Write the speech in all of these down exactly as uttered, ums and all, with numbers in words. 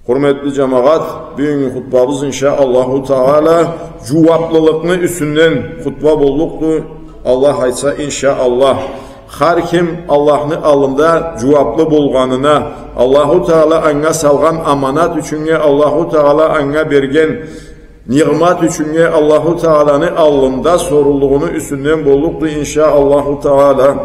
Хурметли джамагъат, бюгюннгю хутбабыз, иншаАллаху Таала, джууаблылыкъны юсюнден хутба боллукъду, Аллах айтса, иншаАллах. Хар ким Аллахны аллында джууаблы болгъанына, Аллаху Таала анга салгъан аманат ючюннге, Аллаху Таала анга берген ниъмат ючюннге, Аллаху Тааланы аллында соруллугъуну юсюнден боллукъду, иншаАллаху Таала.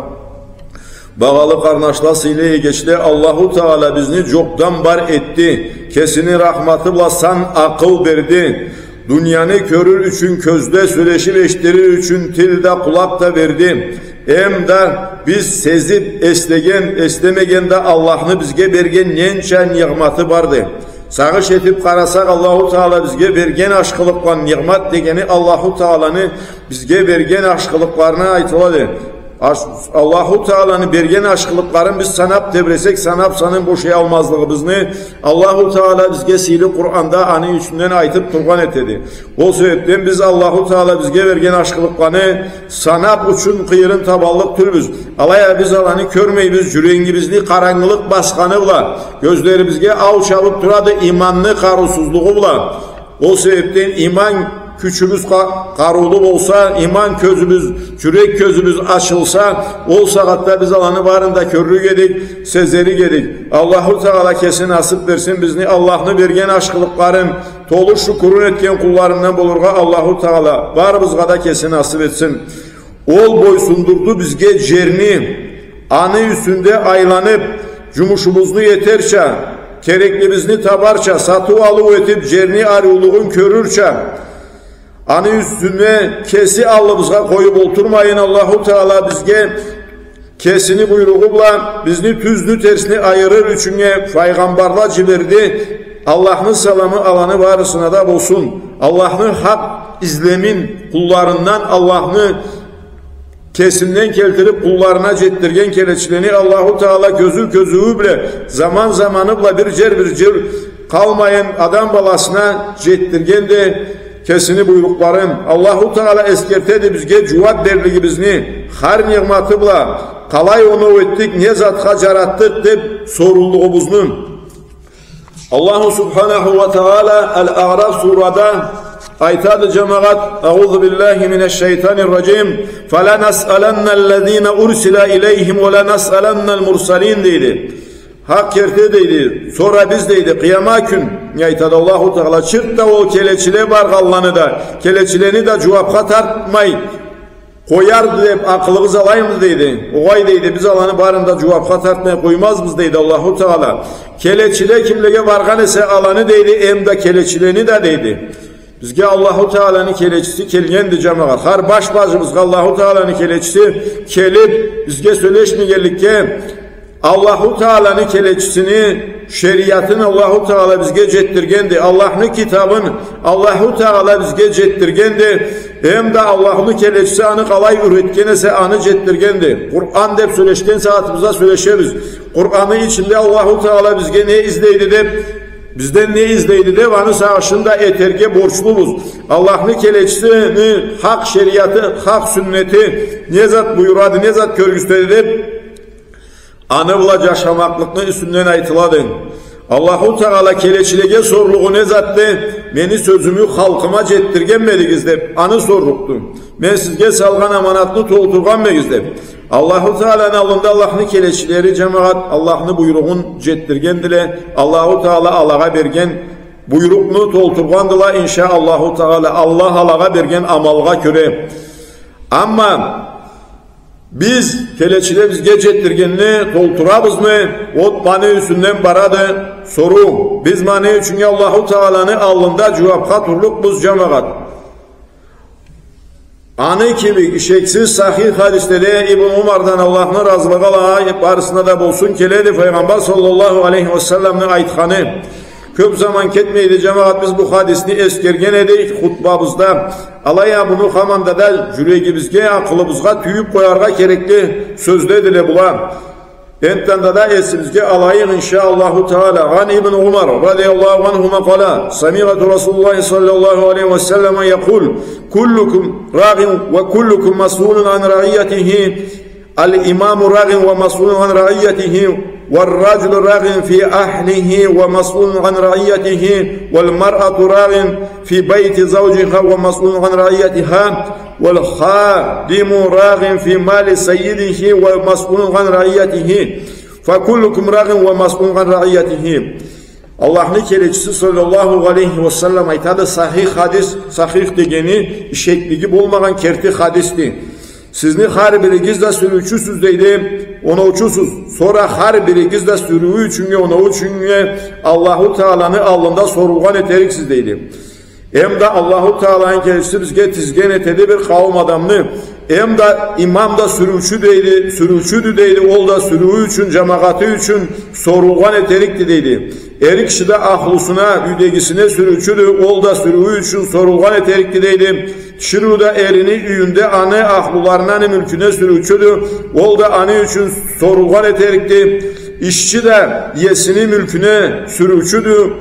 Багъалы къарнашла, сыйлы эгечле, Аллаху Таала бизни джокъдан бар этди. Кесини рахматы бла сан, акъыл берди. Дунияны кёрюр ючюн кёз да, сёлешиб эшитдирир ючюн тил да, къулакъ да берди. Эм да биз сезиб, эслеген, эслемеген да Аллахны бизге берген ненча ниъматы барды. Сагъыш этиб къарасакъ, Аллаху Таала бизге берген ашхылыкъланы, ниъмат дегени Аллаху Тааланы бизге берген ашхылыкъларына айтылады. Аш-, Аллаху Тааланы берген ашхылыкъларын биз санаб тебресек, санаб санын бошаялмазлыгъыбызны Аллаху Таала бизге сыйлы Къуранда аны юсюнден айтыб тургъан этеди. Ол себебден биз Аллаху Таала бизге берген ашхылыкъланы санаб учун къыйырын табаллыкъ тюлбюз. Алай а биз аланы кёрмейбиз, джюрегибизни къарангылыкъ басханы бла, кёзлерибизге ау чабыб турады иманны къарыусузлугъу бла. Ол себебден иман кючюбюз къа-, къарыулу болса, иман кёзюбюз, джюрек кёзюбюз ачылса, ол сагъатда биз аланы барын да кёрлюк эдик, сезерик эдик. Аллаху Таала кеси насыб берсин бизни Аллахны берген ашхылыкъларын толу шукурун этген къулларындан болургъа Аллаху Таала барыбызгъа да кеси насыб этсин. Ол бойсундурду бизге джерни, аны юсюнде айланыб, джумушубузну этерча, кереклибизни табарча, сатыу-алыу этиб, джерни ариулугъун кёрюрча, аны юсюнде кеси аллыбызгъа къоюб олтурмайын, Аллаху Таала бизге кесини буйругъу бла бизни тюзню терсни айырыр ючюннге файгъамбарла джиберди. Аллахны саламы аланы барысына да болсун. Аллахны хакъ излемин къулларындан, Аллахны кесинден келтириб къулларына джетдирген келечилени Аллаху Таала кёзюу кёзюую бла, заман заманы бла, бир джер бир джер къалмайын адам баласына джетдиргенди кесини буйрукъларын. Аллаху Таала эсгертеди бизге джууаб берлигибизни, хар ниъматы бла къалай оноу этдик, не затха джаратдыкъ деб соруллугъубузну. Аллаху Субханаху уа Таала Аль-Аъраф сурада айтады, джамагъат: أعوذ بالله من الشيطان الرجيم. فلنسألن الذين أرسل إليهم ولنسألن المرسلين, дейди. Хакъ керти, дейди. Сора биз, дейди, къыямат кюн, не айтады Аллаху Таала, чырт да ол келечиле баргъанланы да, келечилени да джууабха тартмай къоярды деб акъылыгъыз алаймыды, дейди. Огъай, дейди, биз аланы барын да джууабха тартмай къоймазбыз, дейди Аллаху Таала. Келечиле кимлеге баргъан эсе аланы, дейди, эм да келечилени да, дейди. Бизге Аллаху Тааланы келечиси келгенди, джамагъат. Хар баш-башыбызгъа Аллаху Тааланы келечиси келиб, бизге сёлешмегенликге, Аллаху Тааланы келечисини шериатын Аллаху Таала бизге джетдиргенди. Аллахны китабын Аллаху Таала бизге джетдиргенди. Эм да Аллахны келечиси аны къалай юретген эсе, аны джетдиргенди. Къуран деб сёлешген сагъатыбызда сёлешебиз. Къуранны ичинде Аллаху Таала бизге не излейди деб, бизден не излейди деб, аны сагъышын да этерге борчлубуз. Аллахны келечисини хакъ шериаты, хакъ сюннети не зат буюрады, не зат кёргюзтеди деб, аны бла джашамакълыкъны юсюнден айтылады. Аллаху Таала келечилеге сорлугъу не затды? Мени сёзюмю халкъыма джетдиргенмедигиз деб, аны сорлукъду. Мен сизге салгъан аманатны толтургъанмегиз деб. Аллаху Тааланы аллында Аллахны келечилери, джамагъат, Аллахны буйругъун джетдиргендиле. Аллаху Таала алагъа берген буйрукъну толтургъандыла, иншаАллаху Таала, Аллах алагъа берген амалгъа кёре. Амма биз келечиле бизге джетдиргенни толтурабызмы? Ол муну юсюнден барады соруу. Биз муну ючюннге Аллаху Тааланы аллында джууабха турлукъбуз, джамагъат. Аны кибик ишексиз сахих хадиследе Ибн Умардан, Аллахны разылыгъы алагъа барысына да болсун, келеди Файгъамбар саллаллаху алейхи уа салламны айтханы. Кёб заман кетмейди, джамагъат, биз бу хадисни эсгерген эдик хутбабызда. Алай а муну хаманда да джюрегибизге, акъылыбызгъа тюйюб къояргъа керекли сёзледиле була. Энтда да эсибизге алайыкъ, иншаАллаху Таала. عن ابن عمر رضي الله عنهما قال: سمعت رسول الله صلى الله عليه وسلم يقول: كلكم راع وكلكم مسؤول عن رعيته. الإمام راع ومسؤول عن رعيته. والرجل راع في أهله ومسؤول عن رعيته، والمرأة راع في بيت زوجها ومسؤول عن رعيتها، والخادم راع في مال سيده ومسؤول عن رعيته، فكلكم راع ومسؤول عن رعيته. Аллахны келечиси саллаллаху алейхи ва саллам айтады, сахих хадис, сахих дегени ишеклиги болмагъан керти хадисди. Сизни хар биригиз да сюрюучюсюз, дейди, оноучусуз. Сора хар биригиз да сюрюую ючюннге, оноуу ючюннге Аллаху Тааланы аллында сорулгъан этериксиз, дейди. Эм да Аллаху Тааланы келечиси бизге тизген этеди бир къауум адамны. Эм да имам да сюрюучю дейди, сюрюучюдю дейди, ол да сюрюую ючюн, жамагъаты ючюн сорулгъан этерикди, дейди. Эр киши да ахлусуна, юйдегисине сюрюучюдю, ол да сюрюую ючюн сорулгъан этерикди, дейди. Тиширыу да эрини юйюнде аны ахлуларына, аны мюлкюне сюрюучюдю, ол да аны ючюн сорулгъан этерикди. Ишчи да иесини мюлкюне сюрюучюдю,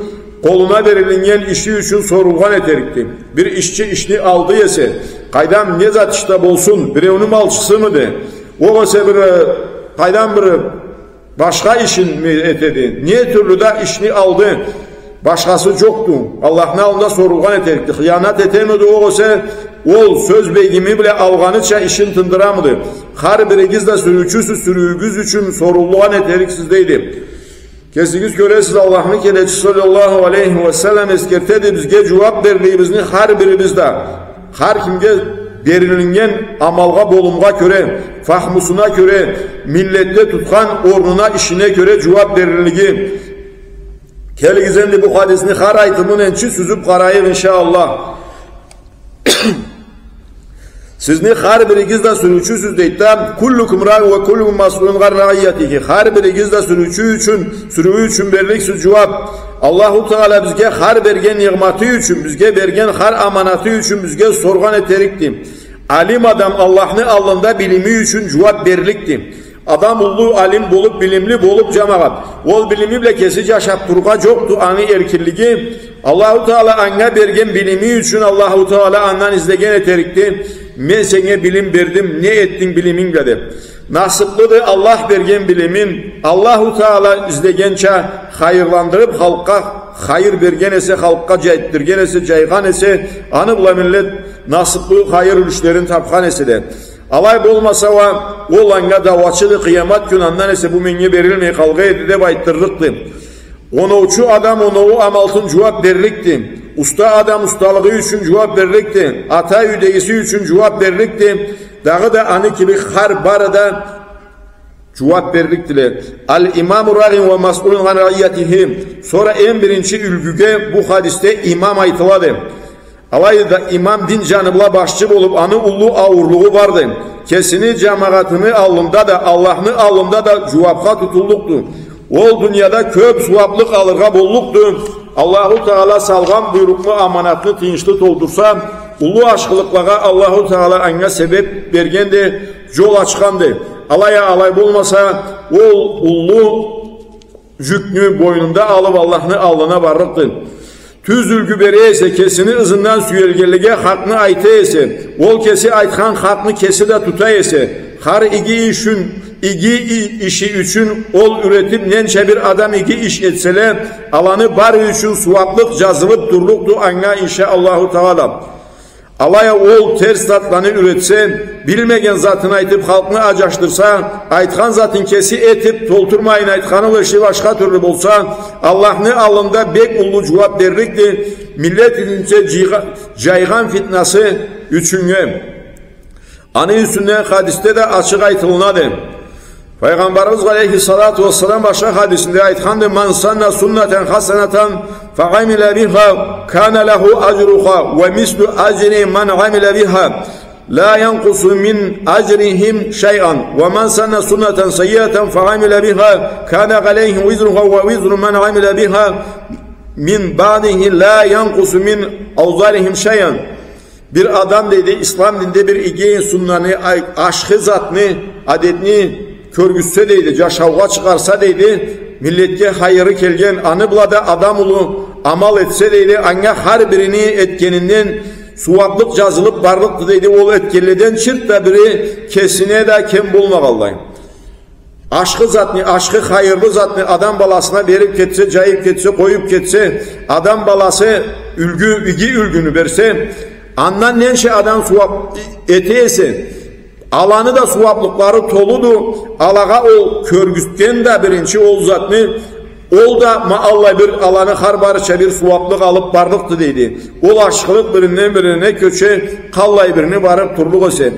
къолуна берилиннген иши ючюн сорулгъан этерикди. Бир ишчи ишни алды эсе, къайдам, не зат ишде болсун, биреуню малчысымыды, огъесе бир, э, къайдам, бир башха ишинми этеди, не тюрлю да ишни алды, башхасы жокъду, Аллахны аллында сорулгъан этерикди. Хыянат этемиди, огъесе ол сёз бегими бла алгъаныча ишин тындырамыды? Хар биригиз да сюрюучюсюз, сюрюуюгюз ючюн сорулгъан этериксиз, дейди. Кесигиз кёресиз, Аллахны келечиси саллаллаху алейхи ва саллам эсгертеди бизге жууап берлигибизни хар бирибиз да, хар кимге берилиннген амалгъа, болумгъа кёре, фахмусуна кёре, миллетде тутхан орнуна, ишине кёре жууап берлиги. Келигиз энди бу хадисни хар айтымын энчи сюзюп къарайыкъ, иншаАллах. Сизни хар биригиз да сюрюучюсюз, дейди да, كلكم راع وكلكم مسؤول عن رعيته. Хар биригиз да сюрюучю ючюн, сюрюую ючюн берликсиз жууап. Аллаху Таала бизге хар берген ниъматы ючюн, бизге берген хар аманаты ючюн бизге соргъан этерикди. Алим адам Аллахны аллында билими ючюн жууап берликди. Адам уллу алим болуп, билимли болуп, жамагъат, ол билими бла кеси жашап турургъа жокъду аны эркинлиги. Аллаху Таала анга берген билими ючюн Аллаху Таала андан излеген этерикди: «Мен сеннге билим бердим, не этдинг билиминг бла?» — деп. Насыплыды Аллах берген билимин Аллаху Таала излегенча хайырландырып, халкъгъа хайыр берген эсе, халкъгъа жайтдыргъан эсе, жайгъан эсе, аны бла миллет насыплы хайыр юлюшлерин тапхан эселе. Алай болмаса уа, ол анга дауачыды, къыямат кюн андан эсе бу меннге берилмей къалгъан эди деп айтдырлыкъды. Оноучу адам оноуу амалтын жууап берликди. Уста адам усталыгъы ючюн жууап берликди. Ата юйдегиси ючюн жууап берликди. Дагъыда аны кибик хар бары да жууап берликдиле. الإمام راع ومسؤول عن رعيته. Сора эм биринчи юлгюге бу хадисде имам айтылады. Алайды да, имам дин жаны бла башчы болуп, аны уллу ауурлугъу барды. Кесини, жамагъатыны аллында да, Аллахны аллында да жууапха тутуллукъду. Ол дунияда кёп сууаплыкъ алыргъа боллукъду. Аллаху Таала салгъан буйрукъну, аманатны тыйыншлы толтурса, уллу ашхылыкълагъа Аллаху Таала анга себеп бергенди, жол ачханды. Алай а алай болмаса, ол уллу жюкню бойнунда алып, Аллахны аллына барлыкъды. Тюз юлгю бере эсе, кесини ызындан сюелгенлеге хакъны айта эсе, ол кеси айтхан хакъны кеси да тута эсе, хар иги ишин, иги и-, иши ючюн ол юретип, ненча бир адам иги иш этселе, аланы бары ючюн сууаплыкъ жазылып турлукъду анга, иншаАллаху Таала. Алай а ол терс затланы юретсе, билмеген затын айтып, халкъны ажашдырса, айтхан затын кеси этип, толтурмайын, айтханы бла иши башха тюрлю болса, Аллахны аллында бек уллу жууап берликди, миллет ичинде жыйгъа-, жайгъан фитнасы ючюннге. Аны юсюнден хадисде да ачыкъ айтылынады. Файгъамбарыбыз алейхиссалату уассалам башха хадисинде айтханды: «من سن سنة حسنة فعمل بها كان له أجرها ومثل أجر من عمل بها لا ينقص من أجرهم شيئا، ومن سن سنة سيئة فعمل بها كان عليه وزرها ووزر من عمل بها من بعده لا ينقص من أوزارهم شيئا». Бир адам, дейди, ислам динде бир иги суннаны, ай-, ашхы затны, адетни кёргюзсе, дейди, жашаугъа чыгъарса, дейди, миллетге хайыры келген, аны бла да адам улу амал этсе, дейди, анга хар бирини этгенинден сууаплыкъ жазылып барлыкъды, дейди, ол этгенледен чырт да бири кесине да кем болмагъанлай. Ашхы затны, ашхы хайырлы затны адам баласына берип кетсе, джайып кетсе, къоюп кетсе, адам баласы юлгю, иги юлгюню берсе, андан ненча адам сууап эте эсе, аланы да сууаплыкълары толуду, алагъа ол кёргюзтген да биринчи ол затны, ол да ма аллай бир аланы хар барыча бир сууаплыкъ алып барлыкъды, дейди. Ол ашхылыкъ биринден бирине кёче, къаллай бирини барып турлукъ эсе.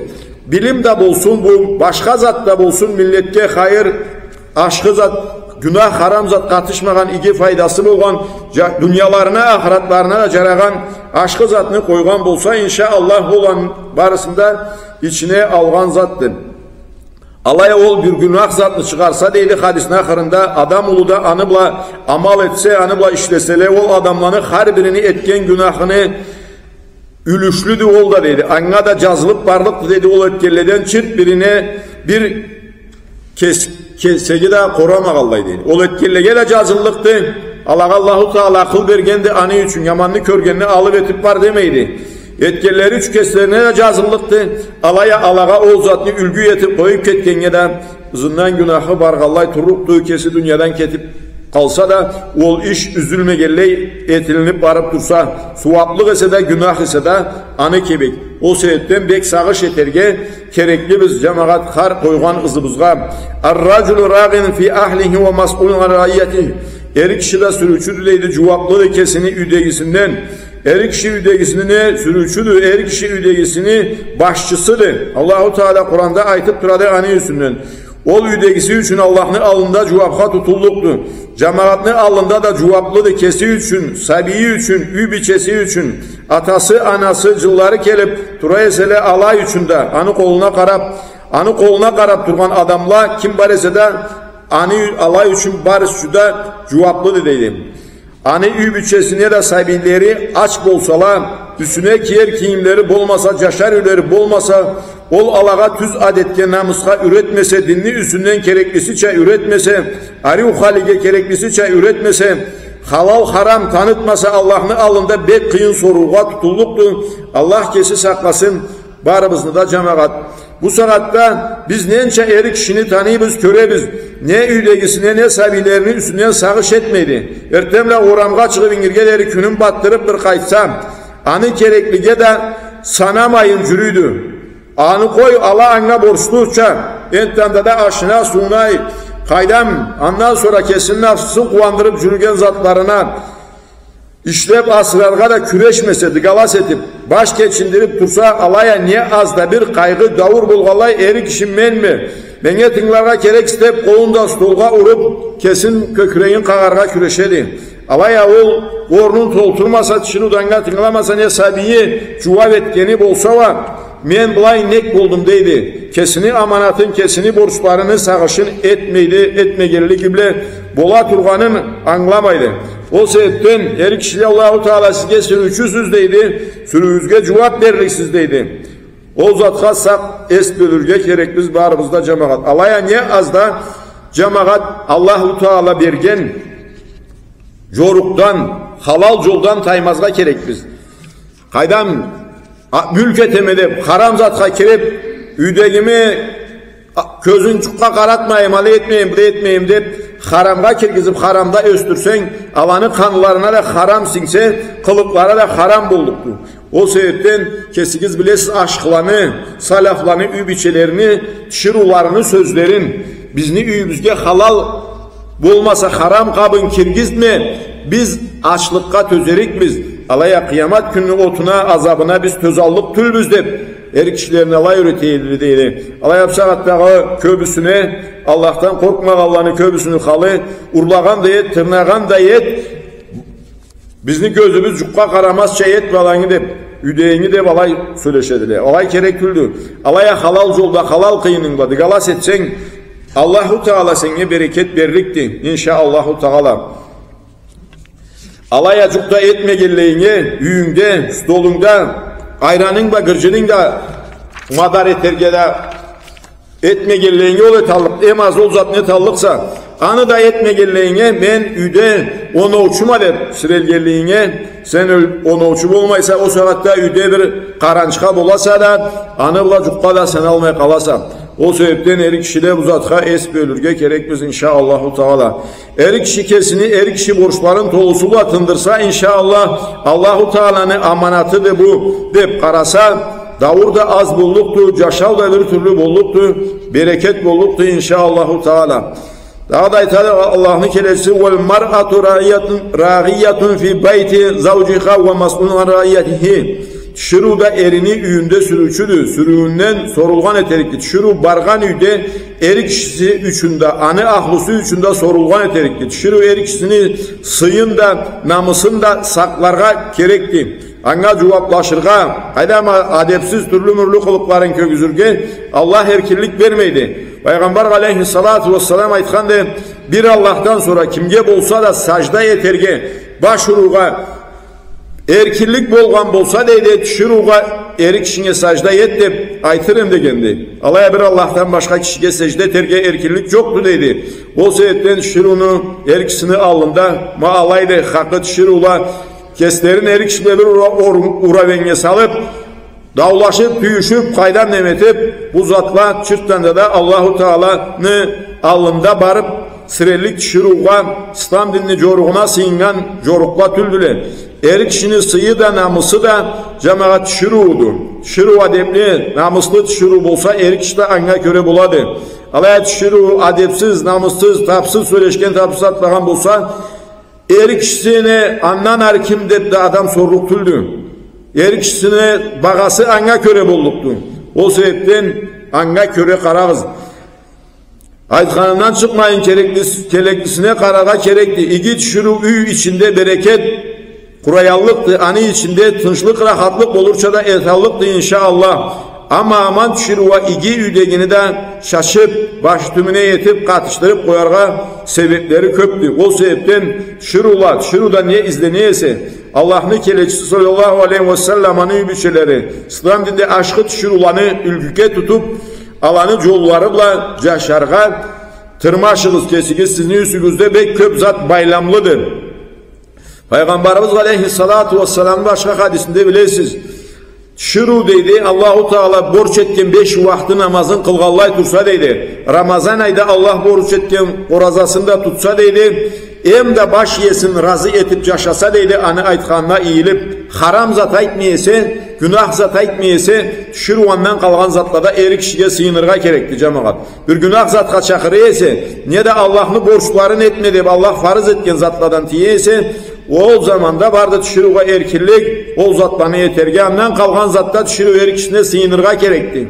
Билим да болсун бу, башха зат да болсун, миллетге хайыр, ашхы зат, гюнах, харам зат къатышмагъан, иги файдасы болгъан, джа-, дунияларына, ахыратларына да джарагъан ашхы затны къойгъан болса, иншаАллах, ол аны барысын да ичине алгъан затды. Алай а ол бир гюнах затны чыгъарса, дейди хадисни ахырында, адам улу да аны бла амал этсе, аны бла ишлеселе, ол адамланы хар бирини этген гюнахыны юлюшлюдю ол да, дейди. Анга да джазылып барлыкъды, дейди, ол этгенледен чырт бирине бир кес-, кесеги да къорамагъанлай, дейди. Ол этгенлеге да джазыллыкъды. Алагъа Аллаху Таала акъыл бергенди, аны ючюн, яманны кёргенни алып этип бар демейди. Этгенлери ючюн кеслерине да джазыллыкъды. Алай а алагъа ол затны юлгю этип къоюп кетгеннге да ызындан гюнахы баргъанлай турлукъду, кеси дуниядан кетип къалса да, ол иш юзюлмегенлей этилинип барып турса, сууаплыкъ эсе да, гюнах эсе да, аны кибик. Ол себепден бек сагъыш этерге керекли биз, джамагъат, хар къойгъан ызыбызгъа. Ар-раджулу рагъин фи ахлихи ва масъулун ан раиятихи. Эр киши да сюрюучюдю, дейди, джууаплыды кесини юйдегисинден. Эр киши юйдегисини не сюрюучюдю, эр киши юйдегисини башчысыды. Аллаху Таала Къуранда айтып турады аны юсюнден. Ол юйдегиси ючюн Аллахны аллында джууапха тутуллукъду. Джамагъатны аллында да джууаплыды, кеси ючюн, сабийи ючюн, юй бийчеси ючюн, атасы, анасы, джыллары келип тура эселе, алай ючюн да, аны къолуна къарап, аны къолуна къарап тургъан адамла ким бар эсе да, аны ю-, алай ючюн барысы да джууаплыды, дейди. Аны юй бийчесине да сабийлери ач болсала, юсюне киер кийимлери болмаса, джашар юйлери болмаса, ол алагъа тюз адетге, намысха юретмесе, динни юсюнден кереклисича юретмесе, ариу халиге кереклисича юретмесе, халал-харам танытмаса, Аллахны аллында бек къыйын соруугъа тутуллукъду. Аллах кеси сакъласын барыбызны да, джамагъат. Бу сагъатда биз ненча эр кишини таныйбыз, кёребиз, не юйдегисине, не сабийлерини юсюнден сагъыш этмейди. Эртденбла орамгъа чыгъып, ингирге дери кюнюн батдырып бир къайтса, аны кереклиге да санамайын джюрюйдю. Аны къой, ала анга борчлуча, энтда да ашына, сууна, къайдам, андан сора кесини нафсысын къууандырып джюрюген затларына, ишлеп асыраргъа да кюрешмесе, дыгалас этип, баш кечиндирип турса, алай а не аз да бир къайгъы, даур болгъанлай, эр киши менме, меннге тынгыларгъа керексе деп, къолун да столгъа уруп, кесин, кёкюрегин къагъаргъа кюрешеди. Алай а ол орнун толтурмаса, тиширыудан анга тынгыламаса, не сабийи джууап этгени болса уа, мен былай нек болдум, дейди. Кесини аманатын, кесини борчларыны сагъышын этмейди, этмегенлиги бла бола тургъанын ангыламайды. Ол себепден эр кишиле Аллаху Таала сизге сюрюучюсюз, дейди, сюрюуюгюзге джууап берликсиз, дейди. Ол затха сакъ эс бёлюрге керекбиз барыбыз да, джамагъат. Алай а не аз да, джамагъат, Аллаху Таала берген джорукъдан, халал джолдан таймазгъа керекбиз. Къайдам, а, мюлк этеме деп, харам затха кирип, юйдегими, а, кёзюн джукъгъа къаратмайым, алай этмейим, былай этмейим деп, харамгъа киргизип, харамда ёсдюрсенг, аланы къанларына да харам сингсе, къылыкълары да харам боллукъду. Ол себепден кесигиз билесиз, ашхыланы, саляфланы, юй бийчелерини, тиширыуларыны сёзлерин, бизни юйюбюзге халал болмаса, харам къабын киргизме, биз ачлыкъгъа тёзерикбиз. Алай а къыямат кюнню отуна, азабына биз тёзаллыкъ тюлбюз деп, эр кишилерине алай юрете эди, дейди. Алай а бусагъатдагъы кёбюсюне, Аллахдан къоркъмагъанланы кёбюсюню халы, урлагъан да эт, тырнагъан да эт, бизни кёзюбюз джукъгъа къарамазча эт балангы деп, юйдегинги деп алай сёлешедиле. Алай керек тюлдю. Алай а халал джолда, халал къыйынынг бла дыгалас этсенг, Аллаху Таала сеннге берекет берликди, иншаАллаху Таала. Алай а джукъ да этмегенлейинге, юйюнгде, столунгда айранынг бла гырджынынг да мадар этерге да этмегенлейинге ол эталлыкъ, эм аз ол затны эталлыкъса, аны да этмегенлейинге, мен юйде оноучума деп сирелгенлейинге, сен ол оноучу болмайса, ол сагъатда юйде бир къаранчха боласа да, аны бла джукъгъа да саналмай къаласа. Ол себепден эр кишиле бу затха эс бёлюрге керекбиз, иншаАллаху Таала. Эр киши кесини, эр киши борчларын толусу бла тындырса, иншаАллах, Аллаху Тааланы аманатыды бу, деп къараса, дауур да аз боллукъду, джашау да бир тюрлю боллукъду, берекет боллукъду, иншаАллаху Таала. Дагъыда айтады Аллахны келечиси: «والمرأة راعية، راعية في بيت زوجها ومسؤولة عن رعيته». Тиширыу да эрини юйюнде сюрюучюдю, сюрюуюнден сорулгъан этерикди. Тиширыу баргъан юйде эр кишиси ючюн да, аны ахлусу ючюн да сорулгъан этерикди. Тиширыу эр кишисини сыйын да, намысын да сакъларгъа керекди. Анга джууаблашыргъа, къайдам, адепсиз тюрлю-мюрлю къылыкъларын кёргюзюрге Аллах эркинлик бермейди. Пайгъамбар алейхиссалату уассалам айтханды: «Бир Аллахдан сора кимге болса да сажда этерге, баш урургъа эркинлик болгъан болса, — дейди, — тиширыугъа, эр кишинге сажда эт деп айтырым», — дегенди. Алай а бир Аллахдан башха кишиге сажда этерге эркинлик джокъду, дейди. Ол себепден тиширыуну эр кишисини аллында ма алайды хакъы. Тиширыула кеслерин эр киши бла бир ура-, ор-, уровеньге салып, даулашып, тюйюшюп, къайдам, неме этип, бу затла чыртдан да Аллаху Тааланы аллында барып сиреллик тиширыугъа, ислам динни джоругъуна сыйыннган джорукъла тюлдюле. Эр кишини сыйы да, намысы да, джамагъат, тиширыуду. Тиширыу адепли, намыслы тиширыу болса, эр киши да анга кёре болады. Алай а тиширыу адепсиз, намыссыз, тапсыз сёлешген, тапсыз атлагъан болса, эр кишисине андан ары ким деп да адам сорлукъ тюлдю. Эр кишисине багъасы анга кёре боллукъду. Ол себепден анга кёре къарагъыз. Айтханымдан чыкъмайын, кереклис-, кереклисине къараргъа керекди. Иги тиширыу юй ичинде берекет къураяллыкъды, аны ичинде тынчлыкъ, рахатлыкъ болурча да эталлыкъды, иншаАллах. Амма аман тиширыугъа иги юйдегини да чачып, баш тюбюне этип, къатышдырып къояргъа себеплери кёпдю. Ол себепден тиширыула, тиширыуда не излене эсе, Аллахны келечиси саллаллаху алейхи ва саллам, аны юй бийчелери, ислам динде ашхы тиширыуланы юлгюге тутуп, аланы джоллары бла джашаргъа тырмашыгъыз кесигиз, сизни юсюгюзде бек кёп зат байламлыды. Пайгъамбарыбыз алейхиссалату уассаламны башха хадисинде билесиз, тиширыу, дейди, Аллаху Таала борч этген беш уахты намазын къылгъанлай турса, дейди, Рамазан айда Аллах борч этген оразасын да тутса, дейди, эм да баш иесин разы этип джашаса, дейди, аны айтханына ийилип, харам зат айтмай эсе, гюнах зат айтмай эсе, тиширыу, андан къалгъан затлада эр кишиге сыйыныргъа керекди, джамагъат. Бир гюнах затха чакъыра эсе, неда Аллахны борчларын этме деп, Аллах фарыз этген затладан тие эсе, ол заманда барды тиширыугъа эркинлик ол затланы этерге, андан къалгъан затда тиширыу эр кишисине сыйыныргъа керекди.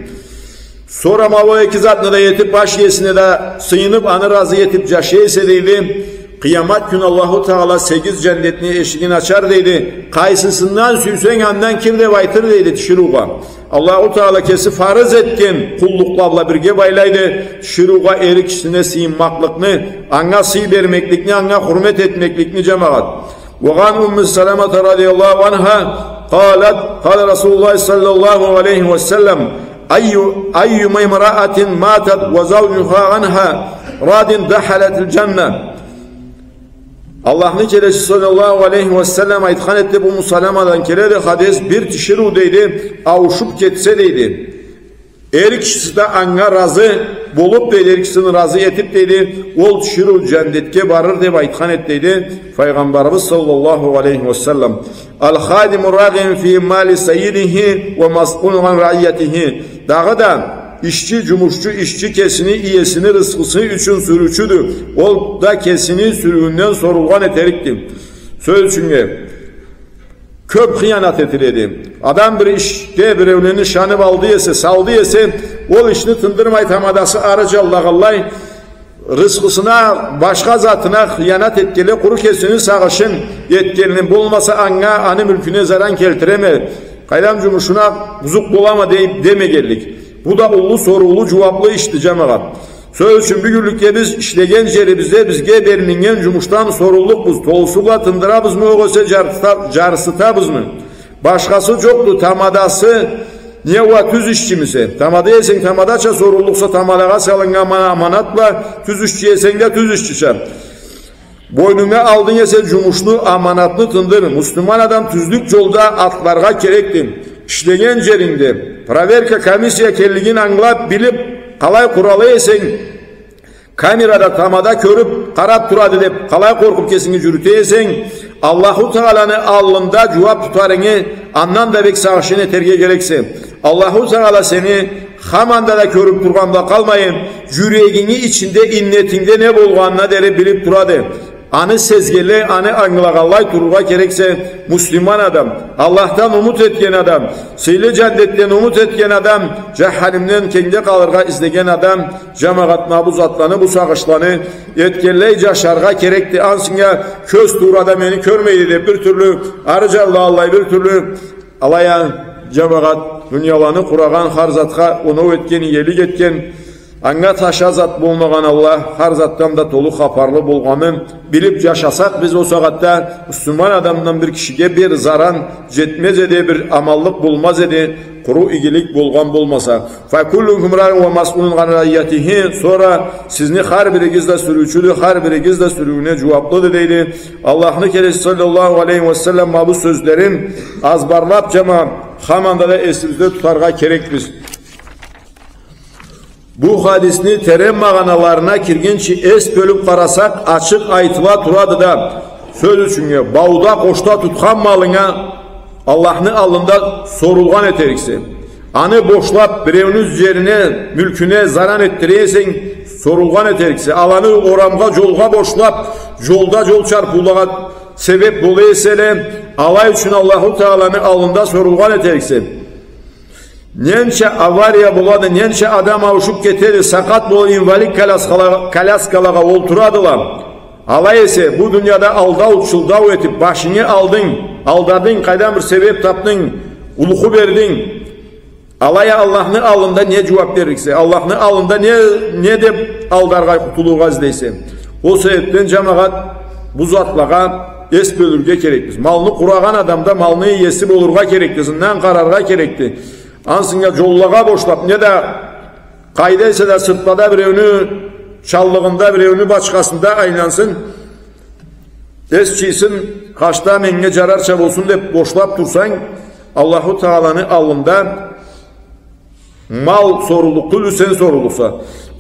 Сора ма ол эки затны да этип, баш иесине да сыйынып, аны разы этип джашай эсе, дейди, Къыямат кюн Аллаху Таала сегиз джаннетни эшигин ачар, дейди. Къайсысындан сюйсенг, андан кир деп айтыр, дейди, тиширыугъа. Аллаху Таала кеси фарыз этген къуллукъла бла бирге байлайды тиширыугъа эр кишисине сыйынмакълыкъны, анга сый бермекликни, анга хурмет этмекликни, джамагъат. وعن أم سلمة رضي الله عنها قالت: قال رسول الله صلى الله عليه وسلم: أي، أيما امرأة ماتت وزوجها عنها راض دخلت الجنة. Аллахны келечиси саллаллаху алейхи ва саллам айтхан этди, бу Умму Саламадан келеди хадис, бир тиширыу, дейди, ауушуп кетсе, дейди, эр кишиси да анга разы болуп, дейди, эр кишисин разы этип, дейди, ол тиширыу джаннетге барыр деп айтхан эди, дейди, Пайгъамбарыбыз саллаллаху алейхи ва саллам. الخادم راع في مال سيده ومسؤول عن رعيته. Дагъыда ишчи, джумушчу, ишчи кесини иесини рысхысы ючюн сюрюучюдю. Ол да кесини сюрюуюнден сорулгъан этерикди. Сёз ючюннге, кёп хыянат этиледи. Адам бир ишде биреулени ышанып алды эсе, салды эсе, ол ишни тындырмай, тамадасы ары джаллагъанлай, рысхысына, башха затына хыянат этгенлей, къуру кесини сагъышын этгенлей, болмаса анга, аны мюлкюне заран келтиреме, къайдам, джумушуна бузукъ болама дей-, демегенлик. Бу да уллу сорулуу, джууаблы ишди, джамагъат. Сёз ючюн, бюгюнлюкде биз ишлеген джерибизде бизге берилиннген джумушдан соруллукъбуз, толусу бла тындырабызмы, огъесе джарсыта-, джарсытабызмы? Башхасы джокъду, тамадасы не уа, тюз ишчимисе? Тамада эсенг, тамадача соруллукъса, тамадагъа салыннган ма-, аманат бла, тюз ишчи эсенг да, тюз ишчича. Бойнунга алдынг эсе джумушну, аманатны тындыр. Муслиман адам тюзлюк джолда атларгъа керекди. Ишлеген джерингде проверка, комиссия экенлигин ангылап, билип, Къалай къурала эсенг, камерада тамада кёрюб, къараб турады деб, къалай къоркъуб кесинги джюрюте эсенг, Аллаху Тааланы аллында джууаб тутарынгы, андан да бек сагъышын этерге керексе. Аллаху Таала сени хаманда да кёрюб тургъан бла къалмайын, джюрегинги ичинде, иннетингде не болгъанына дери билиб турады. Аны сезгенлей, аны ангылагъанлай турургъа керексе, муслиман адам, Аллахдан умут этген адам, сыйлы джандетден умут этген адам, джаханимден кенгде къалыргъа излеген адам, джамагъат, ма бу затланы, бу сагъышланы этгенлей джашаргъа керекди. Ансынга кёз туурада мени кёрмейди деб бир тюрлю, ары джанлыгъанлай бир тюрлю, алай а, джамагъат, дунияланы къурагъан, хар затха оноу этген, иелик этген, анга таша зат болмагъан Аллах, хар затдан да толу хапарлы болгъанын билиб джашасакъ, биз ол сагъатда муслиман адамдан бир кишиге бир заран джетмез эди, бир аманлыкъ болмаз эди, къуру игилик болгъан болмаса. فكلكم راع ومسؤول عن رعيته. Сора сизни хар биригиз да сюрюучюдю, хар биригиз да сюрюуюне джууаблыды, дейди. Аллахны келечиси саллаллаху алейхи ва саллам ма бу сёзлерин азбарлаб, джамагъат, хаманда да эсибизде тутаргъа керекбиз. Бу хадисни терен магъаналарына киргинчи эс бёлюб къарасакъ, ачыкъ айтыла турады да, сёз ючюннге, бауда, къошда тутхан малынга Аллахны аллында сорулгъан этериксе. Аны бошлаб, биреуню джерине, мюлкюне заран этдире эсенг, сорулгъан этериксе. Аланы орамгъа, джолгъа бошлаб, джолда джол чарпыулагъа себеб бола эселе, алай ючюн Аллаху Тааланы аллында сорулгъан этериксе. Ненча авария болады, ненча адам ауушуб кетеди, сакъат болуб, инвалид коляскала-, коляскалагъа олтурадыла. Алай эсе, бу дунияда алдау, чылдау этиб, башынгы алдынг, алдадынг, къайдан бир себеб табдынг, улху бердинг. Алай а Аллахны аллында не джууаб берликсе, Аллахны аллында не, не деб алдаргъа, къутулургъа излейсе. Ол себебден, джамагъат, бу затлагъа эс бёлюрге керекбиз. Малны къурагъан адам да малны иеси болургъа керекди, ызындан къараргъа керекди. Ансынга джоллагъа бошлаб, неда къайда эсе да сыртлада биреуню чаллыгъында, биреуню бачхасында айлансын, эс джыйсын, къачда меннге джарарча болсун деб бошлаб турсанг, Аллаху Тааланы аллында мал соруллукъ тюлдю, сен соруллукъса.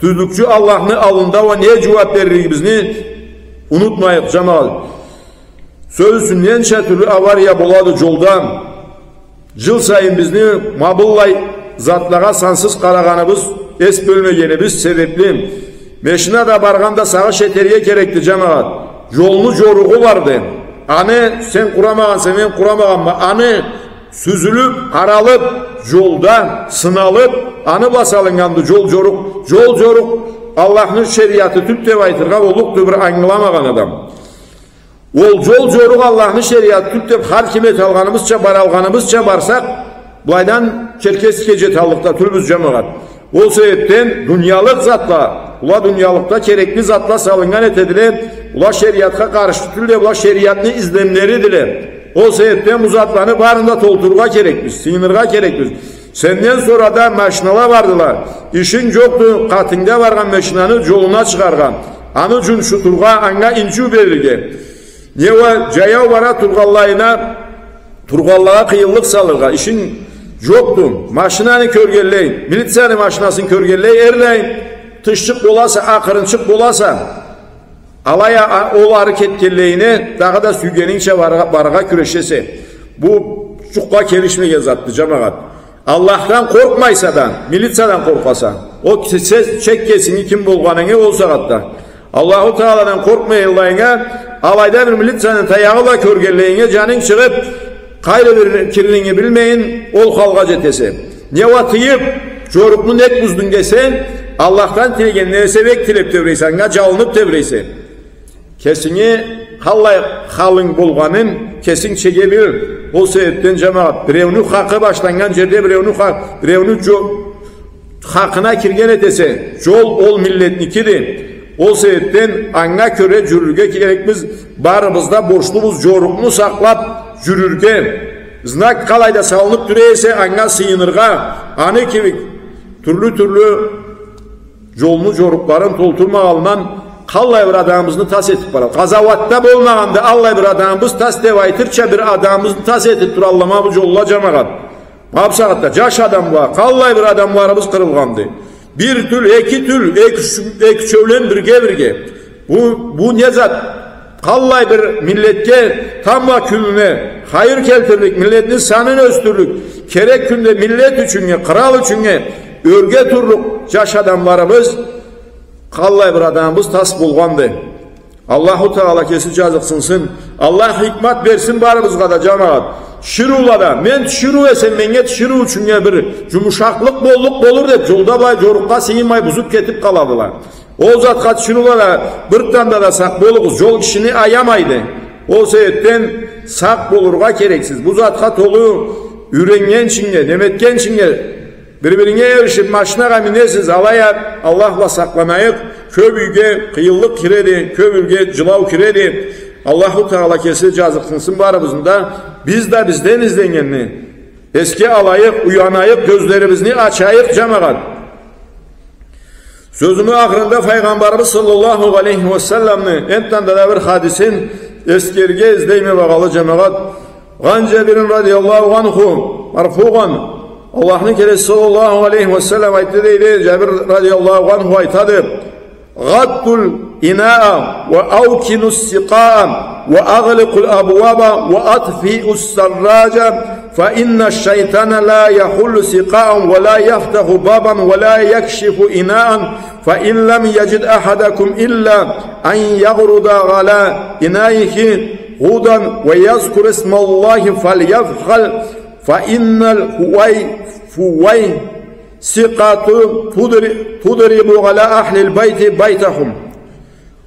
Тюзлюкчю Аллахны аллында уа не джууаб берлигибизни унутмайыкъ, джамагъат. Сёз ючюн, ненча тюрлю авария болады джолда. Джыл сайын бизни ма быллай затлагъа сансыз къарагъаныбыз, эс бёлмегенибиз себебли. Машинада баргъанда сагъыш этерге керекди, джамагъат. Джолну джоругъу барды. Аны сен къурамагъанса, мен къурамагъанма. Аны сюзюлюб, къаралыб, джолда сыналыб, аны бла салыннганды джол джорукъ. Джол джорукъ Аллахны шериаты тюлдю деб айтыргъа боллукъду бир ангыламагъан адам. Ол джол джорукъ Аллахны шериаты тюлдю деб, хар ким эталгъаныбызча, баралгъаныбызча барсакъ, былайдан Черкесскеге джеталлыкъда тюлбюз, джамагъат. Ол себебден дуниялыкъ затла, ула дуниялыкъда керекли затла салыннган этедиле, ула шериатха къаршы тюлдюле, ула шериатны излемлеридиле. Ол себебден бу затланы барын да толтурургъа керекбиз, сыйыныргъа керекбиз. Сенден сора да машинала бардыла. Ишинг джокъду къатынгда баргъан машинаны джолуна чыгъаргъа, аны джунчутургъа, анга инджиу берирге. Не уа джаяу бара тургъанлайына, тургъанлагъа къыйынлыкъ салыргъа. Ишинг джокъду. Машинаны кёргенлей, милицияны машинасын кёргенлей, эрлай тышчыкъ боласа, акъырынчыкъ боласа. Алай а, а, ол ары кетгенлейине дагъыда сюйгенингча барыргъа, барыргъа кюрешесе. Бу джукъгъа келишмеген затды, джамагъат. Аллахдан къоркъмайса да, милициядан къоркъаса. Ол се-, се-, чек кесинги ким болгъанынгы ол сагъатда. Аллаху Тааладан къоркъмайгъанлайынга, алайда бир милицияны таягъы бла кёргенлейинге, джанынг чыгъыб, къайры бир кирлигинги билмейин, ол халгъа джетесе. Не уа тыйыб, джорукъну нек буздунг десе, Аллахдан тилегенинг эсе, бек тилеб тебрейсе, анга джалыныб тебрейсе. Кесинги къаллай халынг болгъанын кесинг чеге бил. Ол себебден, джамагъат, биреуню хакъы башланнган джерде биреуню хакъ-, биреуню джо-, хакъына кирген этесе, джол ол миллетникиди. Ол себебден анга кёре джюрюрге керекбиз, барыбыз да борчлубуз джорукъну сакълаб джюрюрге. Знак къалайда салыныб тура эсе, анга сыйыныргъа, аны кибик тюрлю-тюрлю джолну джорукъларын толтурмагъанлай къаллай бир адамыбызны тас этиб барады. Къазауатда болмагъанды, аллай бир адамыбыз тас деб айтырча, бир адамыбызны тас этиб туралла ма бу джолла, джамагъат. Ма бу сагъатда джаш адамла, къаллай бир адамларыбыз къырылгъанды. Бир тюл, эки тюл, эки, эки-ючеулен бирге-бирге. Бу, бу не зат? Къаллай бир миллетге тамбла кюнюне хайыр келтирлик, миллетни санын ёсдюрлюк, керек кюнде миллет ючюннге, кърал ючюннге ёрге турлукъ джаш адамларыбыз, къаллай бир адамыбыз тас болгъанды. Аллаху Тагъала кеси джазыкъсынсын. Аллах хикмат берсин барыбызгъа да, джамагъат. Тиширыула да, мен тиширыу эсем, меннге тиширыу ючюннге бир джумушакълыкъ боллукъ болур деб, джолда былай джорукъгъа сыйынмай бузуб кетиб къаладыла. Ол затха тиширыула да, бир танда да сакъ болугъуз, джол кишини аямайды. Ол себебден сакъ болургъа керексиз. Бу затха толу юйреннгинчиннге, неметгинчиннге, бир-биринге эришиб, машинагъа минесиз, алай а Аллах бла сакъланайыкъ. Кёб юйге къыйынлыкъ киреди, кёб юйге джылау киреди. Аллаху Тагъала кеси джазыкъсынсын барыбызны да, биз да бизден изленнгенни эсге алайыкъ, уянайыкъ, кёзлерибизни ачайыкъ, джамагъат. Сёзюмю ахырында Файгъамбарыбыз саллаллаху алейхи ва салламны энтда да бир хадисин эсгерирге излейме, багъалы джамагъат. عن جابر رضي الله عنه مرفوعا. Аллахны келечиси саллаллаху алейхи ва саллам айтды, дейди, Джабир радияллаху анху айтады: غطوا الإناء وأوكنوا السقاء وأغلقوا الأبواب وأطفئوا السراج، فإن الشيطان لا يحل سقاء ولا يفتح بابا ولا يكشف إناء، فإن لم يجد أحدكم إلا أن يغرد على إنائه غردا ويذكر اسم الله فليفعل، فإن الفوي-، فويسقة تضر-، تضرب على أهل البيت بيتهم.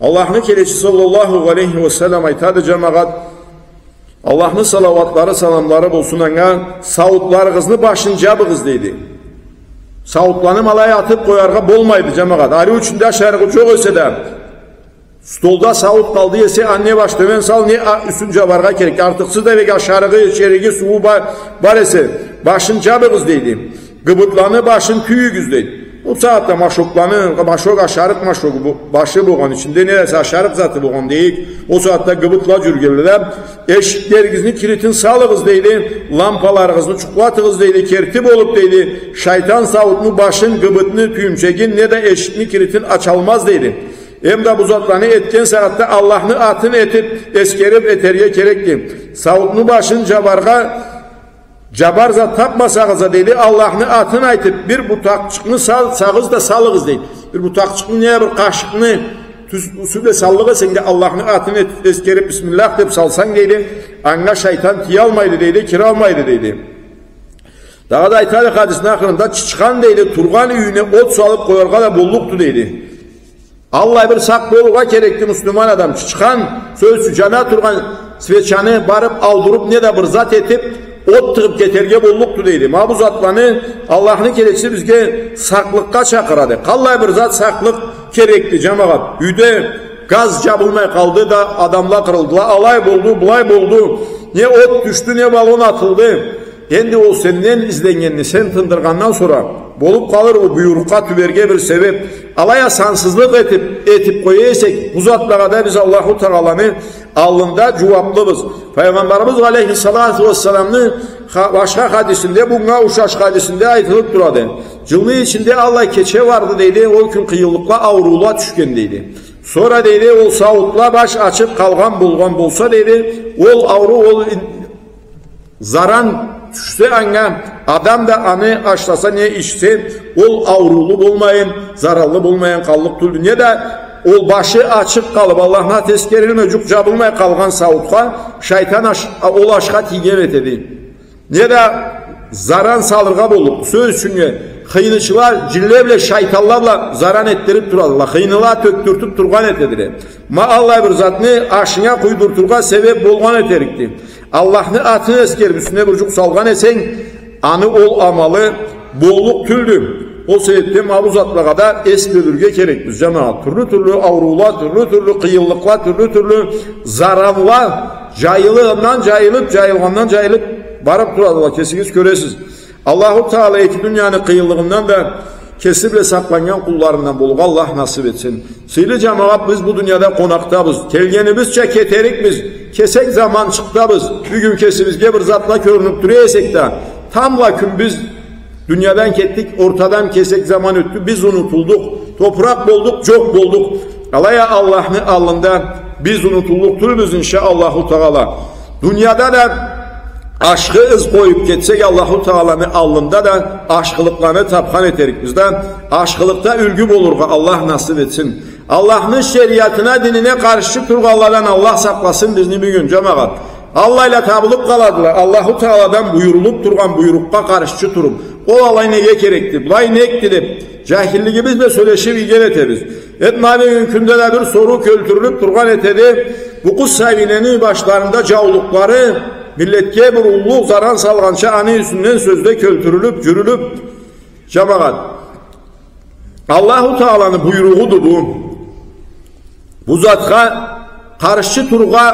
Аллахны келечиси саллаллаху алейхи ва саллам айтады, джамагъат, Аллахны салауатлары, саламлары болсун анга, сауутларыгъызны башын джабыгъыз, дейди. Сауутланы ма алай атыб къояргъа болмайды, джамагъат. Ариу ичинде ашарыгъы джокъ эсе да, столда сауут къалды эсе, аны не баш тёбен сал, не а-, юсюн джабаргъа керек. Артыкъсыз да бек ашарыгъы, ичериги, сууу ба-, бар эсе, башын джабыгъыз, дейди. Гыбытланы башын тюйюгюз, дейди. Бу сагъатда машокланы, машок, ашарыкъ машогу бу, башы болгъан, ичинде не эсе ашарыкъ заты болгъан дейик. Ол сагъатда гыбытла джюрюгенле да, эшиклеригизни киритин салыгъыз, дейди. Лампаларыгъызны джукълатыгъыз, дейди. Керти болуб, дейди, шайтан сауутну башын, гыбытны тюйюмчегин, не да эшикни киритин ачалмаз, дейди. Эм да бу затланы этген сагъатда Аллахны атын этиб, эсгериб этерге керекди. Сауутну башын джабаргъа, джабар зат табмасагъыз а, дейди, Аллахны атын айтыб, бир бутакъчыкъны сал-, сагъыз да салыгъыз, дейди. Бир бутакъчыкъны, не бир къашыкъны тюз-, юсю бла саллыкъ эсенг да, Аллахны атын эт-, эсгериб, бисмиллах деб салсанг, дейди, анга шайтан тиялмайды, дейди, киралмайды, дейди. Дагъыда айтады хадисни ахырында, чычхан, дейди, тургъан юйюне от салыб къояргъа да боллукъду, дейди. Аллай бир сакъ болургъа керекди муслиман адам. Чычхан, сёз ючюн, джана тургъан свечаны барыб аудуруб, не да бир зат этиб, от тыгъыб кетерге боллукъду, дейди. Ма бу затланы Аллахны келечиси бизге сакълыкъгъа чакъырады. Къаллай бир зат сакълыкъ керекди, джамагъат. Юйде газ джабылмай къалды да, адамла къырылдыла, алай болду, былай болду. Не от тюшдю, не баллон атылды. Энди ол сенден изленнгенни сен тындыргъандан сора болуб къалыр, ол буйрукъгъа тюберге бир себеб. Алай а сансызлыкъ этиб, этиб къоя эсек, бу затлагъа да биз Аллаху Тагъаланы аллында джууаблыбыз. Файгъамбарыбыз алейхиссалату уассаламны ха-, башха хадисинде, бунга ушаш хадисинде айтылыб турады. Джылны ичинде аллай кече барды, дейди, ол кюн къыйынлыкъла, ауруула тюшген, дейди. Сора, дейди, ол сауутла баш ачыб къалгъан болгъан болса, дейди, ол ауруу, ол ин-, заран тюшсе анга, адам да аны ашласа, не ичсе, ол ауруулу болмайын, зараллы болмайын къаллыкъ тюлдю. Не да ол башы ачыкъ къалыб, Аллахны аты эсгерилмей, джукъ джабылмай къалгъан сауутха шайтан аш-, ол ашха тийген этеди. Не да заран салыргъа боллукъ. Сёз ючюннге, хыйнычыла джинле бла, шайтанла бла заран этдириб турадыла. Хыйныла тёкдюртюб тургъан этедиле. Ма аллай бир затны ашынга къуйдуртургъа себеб болгъан этерикди. Аллахны атын эсгериб, юсюне бир джукъ салгъан эсенг, аны ол амалы боллукъ тюлдю. Ол себебден ма бу затлагъа да эс бёлюрге керекбиз, джамагъат. Тюрлю-тюрлю ауруула, тюрлю-тюрлю къыйынлыкъла, тюрлю-тюрлю заранла джайылгъандан джайылыб, джайылгъандан джайылыб барыб турадыла, кесигиз кёресиз. Аллаху Тагъала эки дунияны къыйынлыгъындан да кеси бла сакъланнган къулларындан болургъа Аллах насыб этсин. Сыйлы джамагъат, биз бу дунияда къонакъдабыз. Келгенибизча кетерикбиз. Кесек заманчыкъдабыз. Бюгюн кесибизге бир затла кёрюнюб тура эсек да, тамбла кюн биз Дуниядан кетдик, ортадан кесек заман ётдю, биз унутулдукъ, топуракъ болдукъ, джокъ болдукъ. Алай а Аллахны аллында биз унутуллукъ тюлбюз, иншаАллаху Тагъала. Дунияда да ашхы ыз къоюб кетсек, Аллаху Тагъаланы аллында да ашхылыкъланы табхан этерикбиз да, ашхылыкъда юлгю болургъа Аллах насыб этсин. Аллахны шериатына, динине къаршчы тургъанладан Аллах сакъласын бизни бюгюн, джамагъат. Аллайла табылыб къаладыла, Аллаху Тагъаладан буюрулуб тургъан буйрукъгъа къаршчы туруб, ол алай неге керекди, былай некди деб, джахиллигибиз бла сёлешиб ийген этебиз. Эт, ма бюгюн кюнде да бир соруу кёлтюрюлюб тургъан этеди, бу къыз сабийлени башларында джаулукълары миллетге бир уллу заран салгъанча, аны юсюнден сёз да кёлтюрюлюб, джюрюлюб, джамагъат. Аллаху Тагъаланы буйругъуду бу. Бу затха къаршчы тургъа,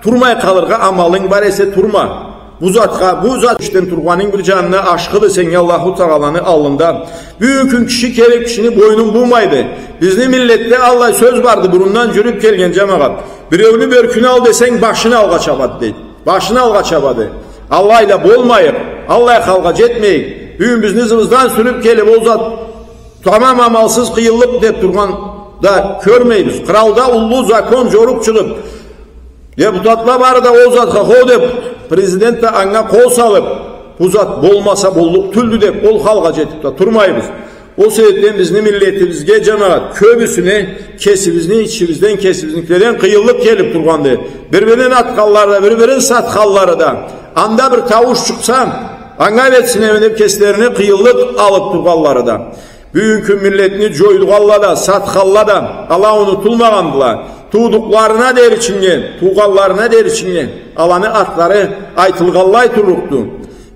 турмай къалыргъа амалынг бар эсе, турма. Бу затха, бу зат ишден тургъанынг бир джанына ашхыды сеннге Аллаху Тагъаланы аллында. Бюгюн кюн киши келиб кишини бойнун бууймайды. Бизни миллетде аллай сёз барды, бурундан джюрюб келген, джамагъат. Биреуню бёркюн ал десенг, башын алгъа чабады, дейди. Башын алгъа чабады. Аллайла болмайыкъ, аллай халгъа джетмейик. Бюгюн бизни ызыбыздан сюрюб келиб, ол зат тамам амалсыз къыйынлыкъ деб тургъан да кёрмейбиз. Къралда уллу закон, джорукъ чыгъыб, депутатла бары да ол затха хо деб, президент да анга къол салыб, бу зат болмаса боллукъ тюлдю деб, ол халгъа джетиб да турмайбыз. Ол себебден бизни миллетибизге, джамагъат, кёбюсюне кесибизни ичибизден, кесибизникиледен къыйынлыкъ келиб тургъанды. Бир-бирин атханлары да, бир-бирин сатханлары да, анда бир таууш чыкъса, анга бетсин эме деб кеслерине къыйынлыкъ алыб тургъанлары да. Бюгюн кюн миллетни джойдургъанла да, сатханла да, ала унутулмагъандыла. Туудукъларына деричиннге, туугъанларына деричиннге аланы атлары айтылгъанлай турлукъду.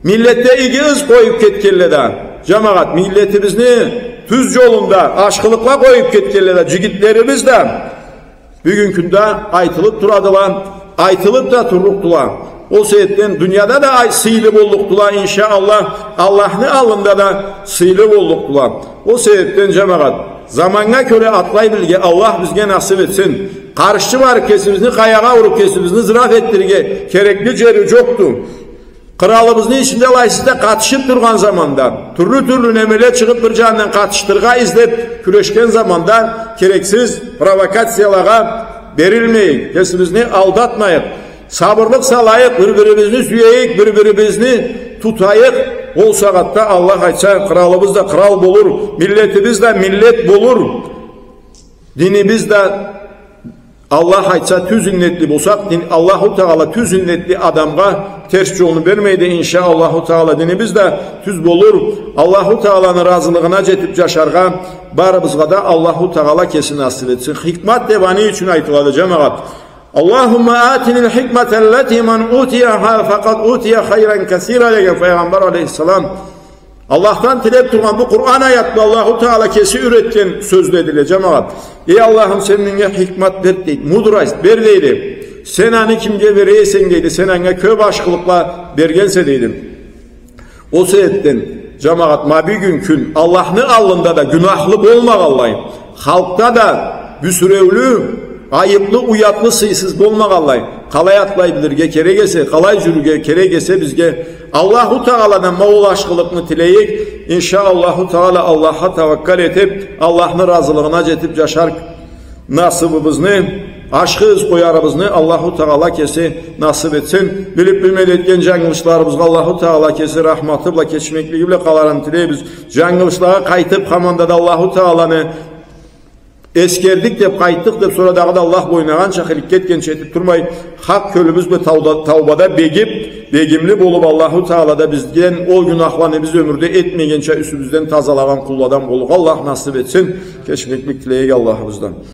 Миллетде иги ыз къоюб кетгенле да, джамагъат, миллетибизни тюз джолунда ашхылыкъла къоюб кетгенле да, джигитлерибиз да бюгюн кюнде айтылыб турадыла, айтылыб да турлукъдула. Ол себебден дунияда да ай-, сыйлы боллукъдула, иншаАллах, Аллахны аллында да сыйлы боллукъдула. Ол себебден, джамагъат, заманнга кёре атлай билирге Аллах бизге насыб этсин. Къаршчы барыб кесибизни къаягъа уруб, кесибизни зыраф этдирирге керекли джери джокъду. Къралыбызны ичинде алайсыз да къатышыб тургъан заманда, тюрлю-тюрлю немеле чыгъыб, бир джанындан къатышдырыргъа излеб кюрешген заманда, керексиз провокациялагъа берилмейик, кесибизни алдатмайыкъ. Сабырлыкъ салайыкъ, бир-бирибизни сюейик, бир-бирибизни тутайыкъ. Ол сагъатда, Аллах айтса, къралыбыз да кърал болур, миллетибиз да миллет болур, динибиз да Аллах айтса, тюз иннетли болсакъ, дин, Аллаху Тагъала тюз иннетли адамгъа терс джолну бермейди. ИншаАллаху Тагъала динибиз да тюз болур. Аллаху Тагъаланы разылыгъына джетиб джашаргъа барыбызгъа да Аллаху Тагъала кеси насыб этсин. Хикмат деб аны ючюн айтылады, джамагъат. اللهم آتني الحكمة التي من أوتيها فقد أوتي خيرا كثيرا деген Файгъамбар алейхиссалам. Аллахдан тилеб тургъан бу Къуран аятны Аллаху Тагъала кеси юретген сёзледиле, джамагъат. Эй Аллахым, сен меннге хикмат бер, дейди, мудрость бер, дейди. Сен аны кимге бере эсенг, дейди, сен анга кёб ашхылыкъла бергенсе, дейди. Ол себебден, джамагъат, ма бюгюн кюн Аллахны аллында да гюнахлы болмагъанлай, халкъда да бюсюреулю, айыблы, уятлы, сыйсыз болмагъанлай, къалай атлай билирге керек эсе, къалай джюрюрге керек эсе бизге, Аллаху Тагъаладан ма ол ашхылыкъны тилейик. ИншаАллаху Тагъала Аллахха таваккал этиб, Аллахны разылыгъына джетиб джашар насыбыбызны, ашхы ыз къоярыбызны Аллаху Тагъала кеси насыб этсин. Билиб-билмей этген джангылышларыбызгъа Аллаху Тагъала кеси рахматы бла, кечмеклиги бла къаларын тилейбиз. Джангылышлагъа къайтыб, хаманда да Аллаху Тагъаланы эсгердик деб, къайтдыкъ деб, сора дагъыда Аллах бойнагъанча, хыликке этгенча этиб турмай, хакъ кёлюбюз бла тауда-, таубада бегиб, бегимли болуб, Аллаху Тагъала да бизден ол гюнахланы биз ёмюрде этмегенча юсюбюзден тазалагъан къулладан болургъа Аллах насыб этсин. Кечмеклик тилейик Аллахыбыздан.